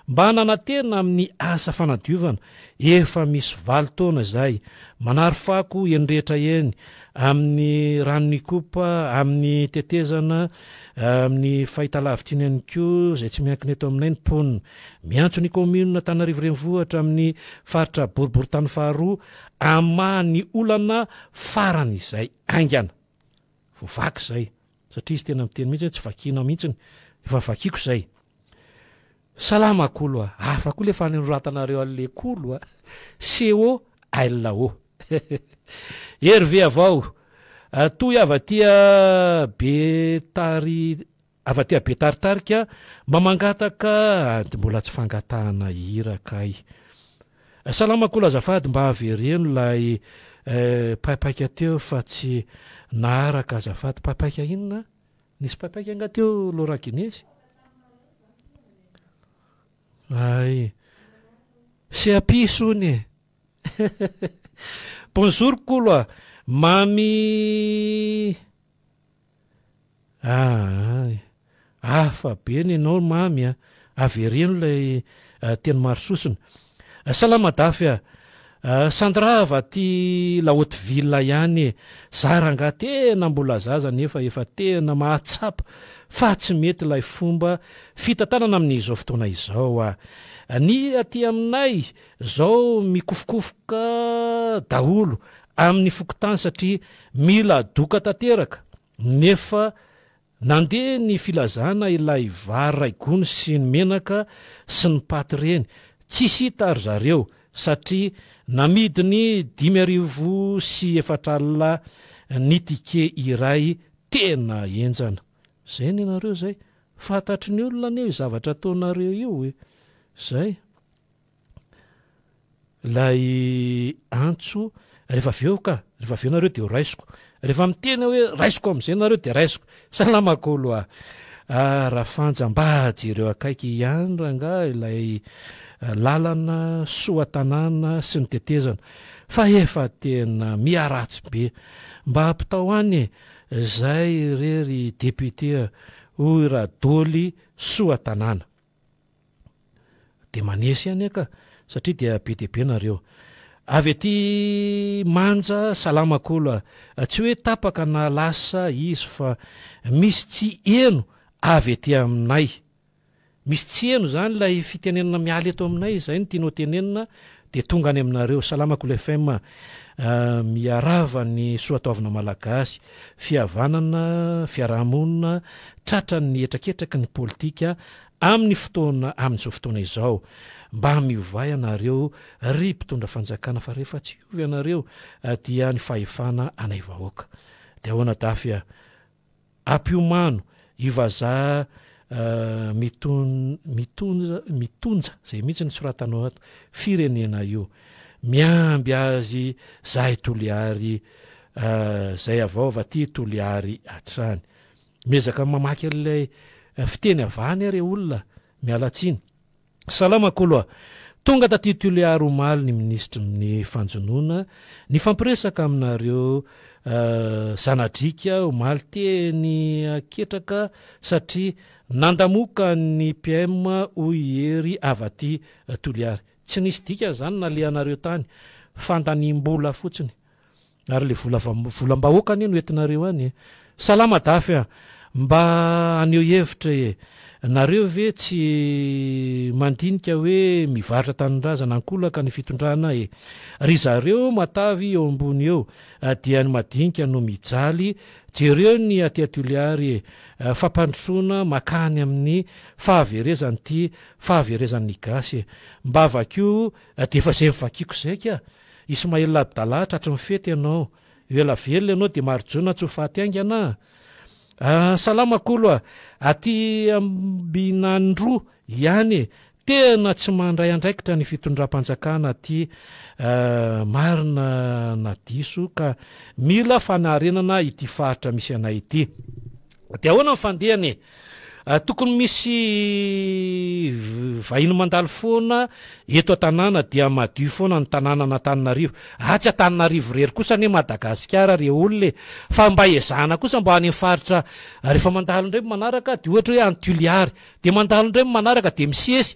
mba nanantena amin'ny asa fanadiovana efa misy valo taona izay. Manary fako eny rehetra eny, amin'ny ranon'Ikopa, amin'ny tetezana, amin'ny fahitalavitra iny ihany koa izay tsy miankina eto aminay ny mponina. Miantso ny kaominina Antananarivo Renivohitra amin'ny faritra boriborintany faharoa hamaha ny olana farany izay haingana. Voavaky izay. Satria izy tena miteny mihitsy hoe tsy vakianao mihitsiny. Efa vakiako izay. Salama Kolo a! Hafa koa le fanoratanareo an'le Kolo a! C-O-L-O. Hervé avao. Toy avy aty Betary avy aty Betaritarika mba mangataka mbola tsy fangatahana hira kay. Salama Kolo azafady mba avereno ilay paipaika teo fa tsy naharaka azafady paipaika inona? Nisy paipaika angaha teo Laura Guinness? Ay. Seapiso hono e. Bonjour Kolo a. Mamy Aa hafa be ny anao ry Mamy a! Avereno ilay teny maro sosona. Salama Dafy a! Sandra avy aty la haute ville ihany e! Za rangahy tena mbola zaza nefa efa tena mahatsapa fa tsy mety ilay fomba fitantanana amin'izao fotoana izao a! Ny aty aminay zao mikofokofoka daholo amin'ny fokontany satria mila doka tanteraka nefa nandeha ny filazana ilay vary ray gony sy ny menaka sy ny paty ireny tsisy hita ry zareo satria namidiny 450 ny ticket iray tena henjana zay ny anareo zay fantatry ny olona anie io zavatra ataonareo io e zay Ilay antso rehefa avy eo ka, rehefa avy eo nareo dia ho raisiko. Rehefa miteny aho hoe raisiko amin'izay nareo dia raisiko. Salama Kolo a! Ah, Rafanja mba jereo akaiky ihany rangahy ilay lalana Soatanàna sy ny tetezana fa efa tena miharatsy be. Mba ampitao any e! Zay re ry député a! hoy Radôly Soatanàna. Dia manesy ihany aho ka, satria dia be dia be nareo. Avy aty Manja, salama Kolo a! Tsy hoe tapaka na lasa izy fa misy tsy heno avy aty aminay. Misy tsy heno izany ilay fitenenana miala eto aminay, izay no tianao tenenina dia tonga any aminareo. Salama Kolo FM a! Miarahaba ny soatoavina malagasy, fihavanana, fiarahamonina, tratran'ny hetraketraky ny politika Amin'ny fotoana amin'izao fotoana izao, mba miovà ianareo ry mpitondra fanjakana fa rehefa tsy hiova ianareo dia ny fahefana anay vahoaka. Dia ahoana dafy a? Ampiomano io vazaha miton mitonja mitonja zay mihitsy ny soratanao ato firenena io. Miamby azy zahay Toliary zay avao avy aty Toliary hatrany. Miezaka mamaky an'ilay fiteny avy any aho re olona, miala tsiny. Salama Kolo a! Tonga taty Tuléar omaly ny minisitry ny fanjonoana nifampiresaka aminareo zanadriaka omaly teny Aketraka satria nandamoka ny PM hoy i Hery avy aty Toliary. Tsy nisy dikany izany nalehanareo tany, fandaniam-bola fotsiny. Ary le vola volam-bahoaka anie no entinareo any e! Salama Dafy a! Mba haneho hevitra e! Nareo ve tsy mandinika hoe mivarotra tanindrazana ankolaka ny fitondrana e! Ry zareo matavy eo ambony eo dia ny madinika no mijaly, jereo ny aty Toliary e! Fampandrosoana makany amin'ny fahaverezan'ity fahaverezan'ny gasy e! Mba vakio dia efa zay novakiako zay ka! Ismaël Abdallah tratry ny fety ianao. Eo ela velona ianao dia marijona tsy ho faty haingana a! Ah, salama kolo a! Aty Ambinandroa ihany e! Tena tsy mandray andraikitra ny fitondram-panjakana aty eh, marina na diso ka mila fanarenana ity faritra misy anay ity. Dia ahoana ny fandehany e? Tokony misy vahiny mandalo foana eto an-tanàna dia madio foana ny tanànan'Antananarivo. Atsy Antananarivo irery kosa anie Madagasikara re olona e! Fa mba ezahana kosa mba any amin'ny faritra rehefa mandalo indray manaraka dia ohatra hoe any Tuliary dia mandalo indray manaraka dia misesy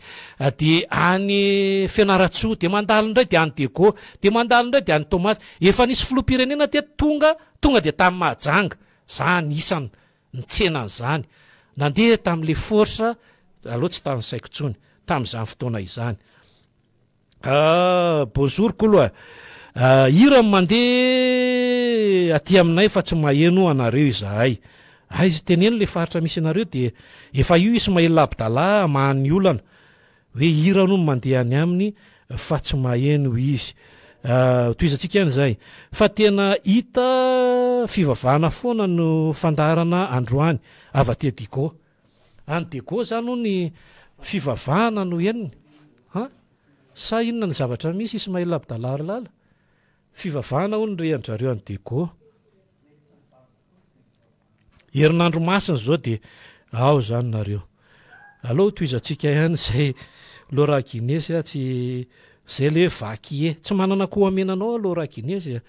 dia any Fianarantsoa dia mandalo indray dia any Diego dia mandalo indray dia any Toamasina. Efa nisy filoham-pirenena teto tonga tonga dia tany Mahajanga. Za anisan'ny nitsena an'izany. Nandeha tamin'ilay force, aleo tsy tanisaiko intsony, tamin'izany fotoana izany. Ah, bonjour kolo a. Ah, hira no mandeha aty aminay fa tsy maheno anareo izahay. Aiza teneno le faritra misy anareo dia efa io Ismaël Abdallah hamaha ny olana. Hoe hira no mandeha any aminy fa tsy maheno izy. Ah, tohizantsika ihany izay. Fa tena hita fivavahana foana no fandaharana androany avy aty Digo. Any Diego zany hono ny fivavahana no henony. Han? Sa inona ny zavatra misy Ismail Abdallah ry lala? Fivavahana hono re an-dRareo any Diego. Herinandro masina izao dia ao izany nareo. Aleo hotohizantsika ihany izay Laura Guinness a, tsy izay le hoe vaky e. Tsy manana akoho hamena anao aho Laura Guinness a.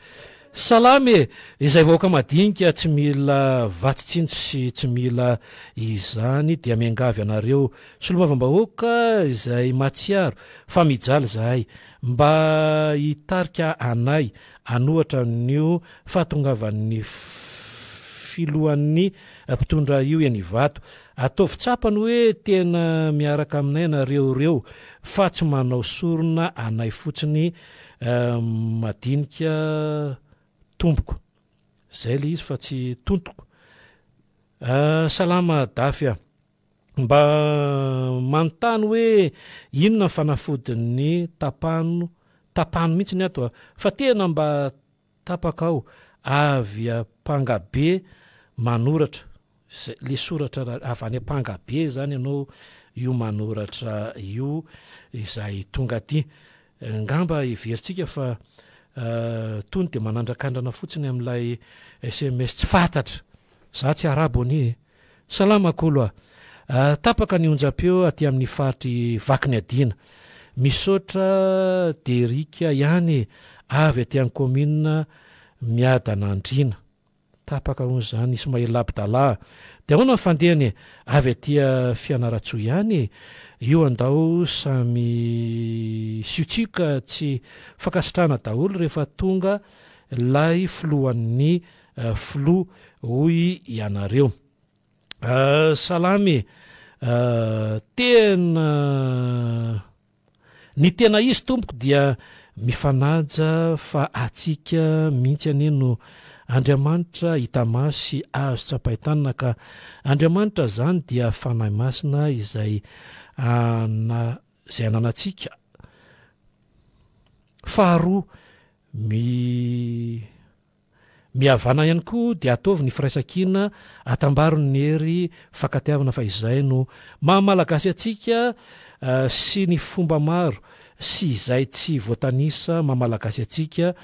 Salama e! Izay vahoaka madinika tsy mila vatsy tsinjo sy tsy mila izany dia miangavy anareo solombavambahoaka izay mahatsiaro fa mijaly izahay mba hitarika anay An'ohatra amin'io fahatongavan'ny filohan'ny mpitondra io eny Ivato. Ataovy tsapany hoe tena miaraka aminay nareo ireo fa tsy manao sorona anay fotsiny madinika tompoko. Zay le izy fa tsy tontoko. Salama Dafy a. Mba manontany hoe inona ny fanafodin'ny tapano, tapano mihitsy ny ato a, fa tena mba tapaka aho avy Ampangabe manoratra, zay le soratra raha avy any Ampangabe zany ianao io manoratra io izay tonga aty, ngamba heverintsika fa tony dia manandrakandrana fotsiny amin'ilay sms tsy fantatra, za tsy arabo anie e. Salama Kolo a! Tapaka ny onjam-peo aty amin'ny faritr'i Vakiniadiana. Misaotra Derrick ihany e! Avy aty amin'ny kaominina Miadanandriana. Tapaka hono izany Ismaël Abdallah a! Dia ahoana ny fandehany e? Avy aty Fianarantsoa ihany e! Io andao samy siotsioka tsy fankasitrahana daholo rehefa tonga ilay filohan'ny Filoha hoy ianareo. Salama e! Tena ny tena izy tompoko dia mifanaja fa atsika mihitsy anie no Andriamanitra hita maso sy azo tsapain-tanana ka Andriamanitra zany dia Fanahy Masina izay ana izay ananantsika faharoa mi Mihavana ihany koa dia ataovy ny firaisankina atambaro ny hery fankatiavana fa izay no maha malagasy antsika sy ny fomba maro sy izay tsy voatanisa maha malagasy antsika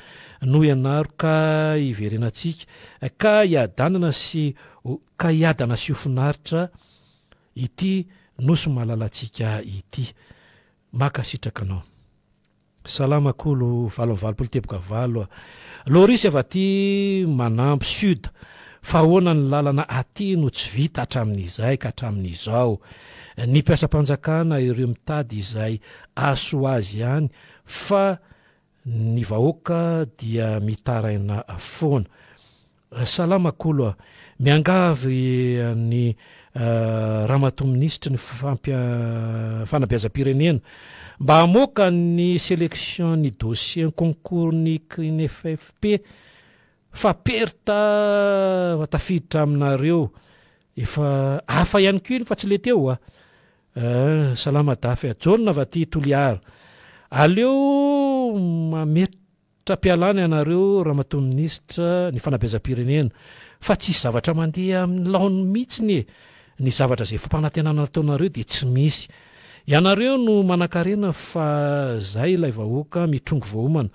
no ianaro ka hiverenantsika ka hiadanana sy ka hiadana sy ho finaritra ity nosy malalantsika ity. Mankasitraka anao. Salama kolo 88 teboka valo a. Loris avy aty Manamby sud fa ahoana ny lalana aty no tsy vita hatramin'izay ka hatramin'izao. Ny mpiasam-panjakana ireo mitady izay ahasoa azy ihany fa ny vahoaka dia mitaraina foana. Salama Kolo a! Miangavy an'i Ramatoa Minisitry ny Fanabeazam-pirenena mba hamoaka ny selection ny dossier concours ny CNFFP fa perte fa tafiditra aminareo efa hafa ihany koa iny fa tsy le teo a! Salama Dafy a! Jaona avy aty Toliara. Aleo mametraka Tra-pialana ianareo Ramatoa Minisitra ny fanabeazam-pirenena fa tsisy zavatra mandeha amin'ny laoniny mihitsiny e! Ny zavatra izay fampanantenana nataonareo dia tsy misy. Ianareo no manankarena fa zay ilay vahoaka mitrongy voaomana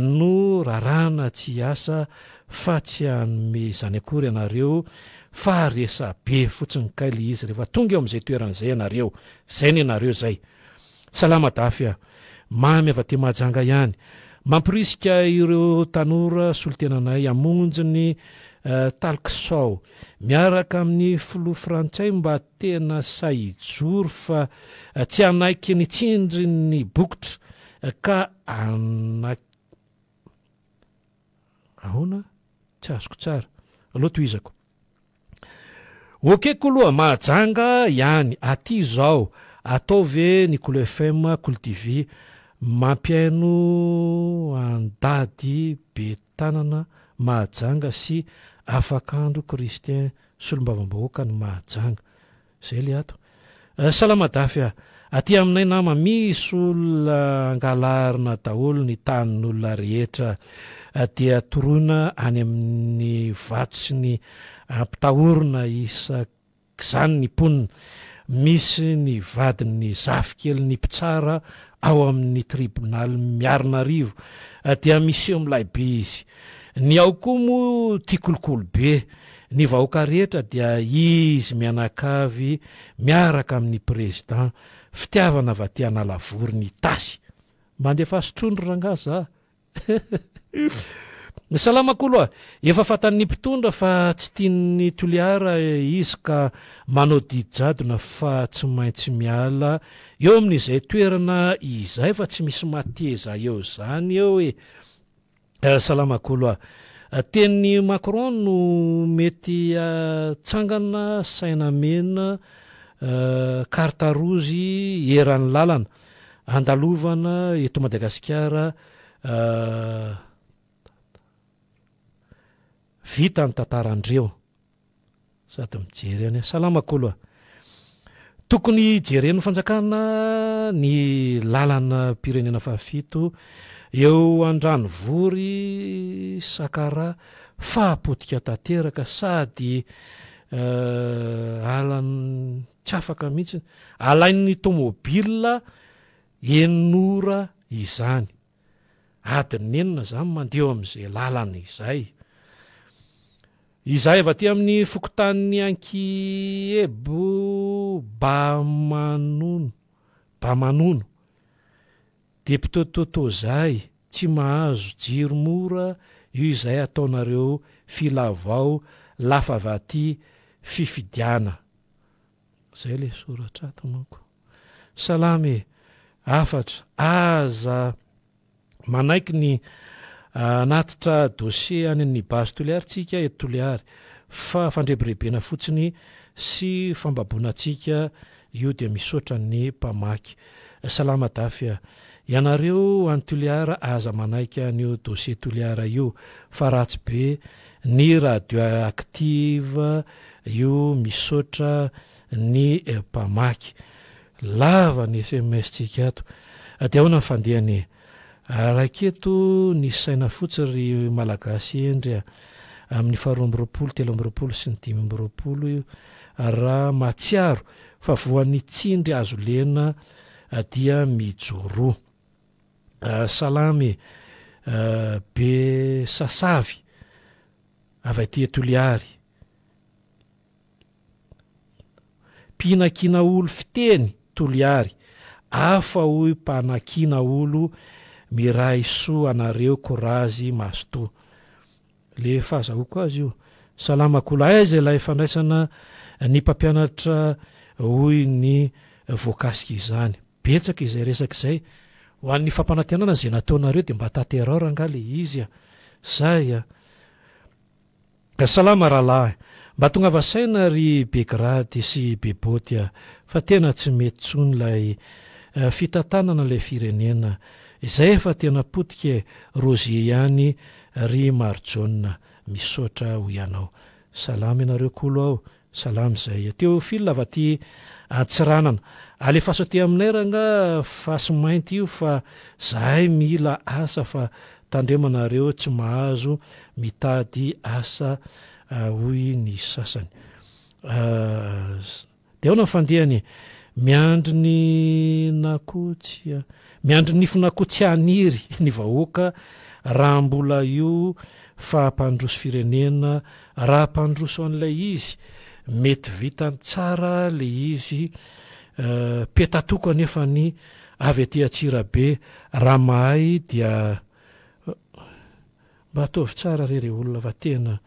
no rarahana tsy hiasa fa tsy hanome izany akory ianareo. Fa resa-be fotsiny kay le izy rehefa tonga eo amin'izay toerana izay ianareo. Zay ny anareo zay. Salama Dafy a! Mamy avy aty Mahajanga ihany. Mamporisika ireo tanora solontenanay hamonjy ny talk show miaraka amin'ny filoha frantsay mba tena sahy hijoro fa tsy hanaiky ny tsindrin'ny bokotra ka hanaky Ahoana? Tsy azoko tsara. Aleo tohizako. Ok kolo a, Mahajanga ihany, aty izao, atao ve ny Kolo FM, Kolo TV, mampihaino an-dady be tanana Mahajanga sy afakandro Christian solombavambahoaka ny Mahajanga. Zay le ato. Salama Dafy a! Aty aminay nama misy olona angalarina daholo ny tanin'olona rehetra dia toroina any amin'ny vato sy ny ampitahorina isak'izany ny mponina. Misy ny vadin'ny zafikelin'ny mpitsara ao amin'ny tribonaly Miarinarivo dia miseho milay be izy. Ny ao koa moa tia kolikoly be. Ny vahoaka rehetra dia izy mianakavy miaraka amin'ny président fitiavana avy aty Analavory ny Itasy. Mandefaso trondro rangaha za. Salama kolo a! Efa fatan'ny mpitondra fa tsy tian'ny Toliara izy ka manao didy jadona fa tsy maintsy miala eo amin'izay toerana izay fa tsy misy mateza eo zany eo e! Salama kolo a! Tenin'i Macron no mety atsangana saina mena carte rouge eran'ny lalana andalovana eto Madagasikara vita ny tantarandreo. Sady mijery any. Salama kolo a. Tokony jeren'ny fanjakana ny lalana pirenena fahafito eo Andranovory Sakara fa potika tanteraka sady alan tsy afaka mihitsy alain'ny tomobile enin'ora izany. Adiny enina zany mandeha eo amin'izay lalana izay. Izahay avy aty amin'ny fokontanin'i Ankiebo Bamanono, Bamanono, depiote Toto zay tsy mahazo jiro mora io izay ataonareo filavao lafa avy aty fifidiana. Zay le soratra ato manko. Salama e! Hafatra, aza manaiky ny hanatitra dossier any amin'ny base Toliary tsika eto Toliary fa fandrebirebena fotsiny sy fambaboana antsika io dia misaotra ny mpamaky. Salama Dafy a! Ianareo any Toliara aza manaiky an'io dossier Toliara io fa ratsy be ny radioactive io misaotra ny mpamaky. Lava ny sms tsika ato. Dia ahoana ny fandehany e? Raiketo ny saina fotsy ry Malagasy hendry a! Amin'ny faha 22, 23 sy ny 25 io raha mahatsiaro fa voan'ny tsindry azo lena dia mijoroa. Salama e! Be sasavy avy aty Toliary. Mpinakina olo fiteny Toliary, afa hoy mpanakina olo miray soa anareo korazy mazotoa. Le fahazahoako azy io. Salama kolo aiza ilay fandraisana ny mpampianatra hoy ny voakasika izany. Betsaka izay resaka izay. Ho an'ny fampanantenana izay nataonareo dia mba tanterao rangaha le izy a. Zay a. Salama rahalahy. Mba tongava saina ry be grady sy be boty a. Fa tena tsy mety tsony ilay fitantanana ilay firenena. Izay efa tena potika e. Roger ihany ry Marijaona. Misaotra ho ianao. Salama ianareo kolo ao. Salama izay. Théophile avy aty Antsiranana. Alefaso aty aminay rangah fasy mainty io fa zahay mila asa fa tandremanareo tsy mahazo mitady asa hoy ny sasany. Dia ahoana ny fandehany e? Miandry ny n'akoho tsy miandry ny nifin'akoho tsy haniry ny vahoaka raha mbola io fa hampandroso firenena raha hampandroso an'ilay izy mety vitany tsara le izy petatoko anefa ny avy aty Antsirabe raha mahay dia Mba ataovy tsara re re olona fa tena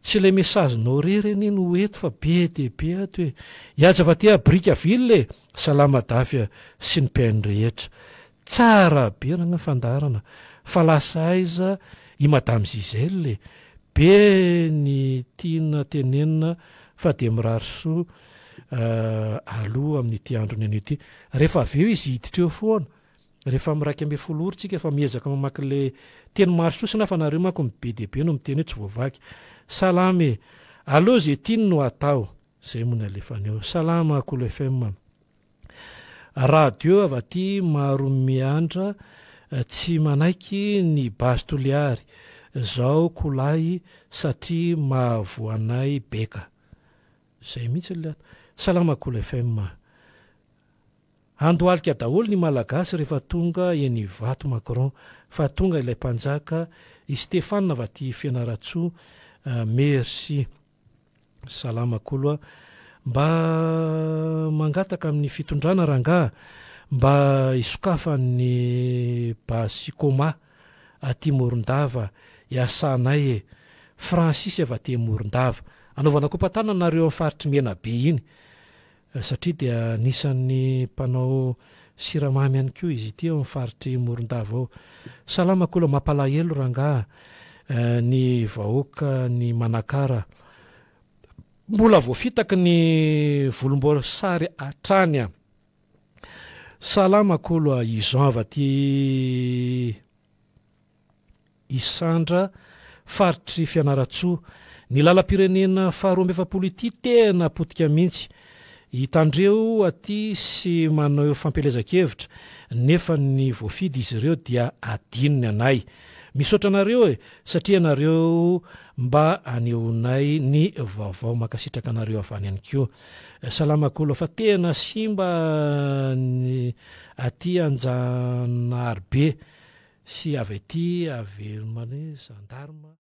tsy ilay message nao rery anie no eto fa be dia be ato e! Hihaja fa aty Brickaville e! Salama Dafy a! sy ny mpihaino rehetra. Tsara be rangah ny fandaharana fa lasa aiza i Madame Gisèle e! Be ny tiana tenenina fa dia mirary soa aloha amin'ity andron'ny anio ity. Rehefa avy eo izy hiditra eo foana. Rehefa amin'ny 11 ora tsika fa miezaka mamaky le teny maro sosona fa nareo manko ny be dia be no miteny hoe tsy voavaky. Salama e! Aleo ze tiany no atao. Zay moa ny alefany eo. Salama Kolo FM. Radio avy aty Maromiandra tsy manaiky ny base Toliary zao kolahy satria mahavoa anay beka. Zay mihitsy le ato. Salama Kolo FM. Handohalika daholo ny Malagasy rehefa tonga eny Ivato Macron fa tonga ilay mpanjaka i Stéphane avy aty Fianarantsoa merci. Salama kolo a. Mba mangataka amin'ny fitondrana rangaha mba hisokafan'ny base coma aty Morondava iasanay e. Francis avy aty Morondava. Anaovana kopa-tanana nareo amin'ny faritry Menabe iny. Satria dia anisan'ny mpanao siramamy ihany koa izy ity ao amin'ny faritr'i Morondava ao. Salama Kolo, mampalahelo rangaha ny vahoaka ny Manakara. Mbola voafitaky ny volomboasary hatrany a. Salama Kolo a, i Jean avy aty Isandra, faritr'i Fianarantsoa. Ny lalam-pirenena faha 42 ity tena potika mihitsy. Hitandreo aty sy manao fampielezan-kevitra nefa ny voafidy izy ireo dia adinony anay. Misaotra anareo e, satria ianareo mba anehoanay ny vaovao. Mankasitraka anareo avy any ihany koa. Salama Kolo fa tena simba ny aty Anjanaharibe. Sy avy aty avelomany zandarma.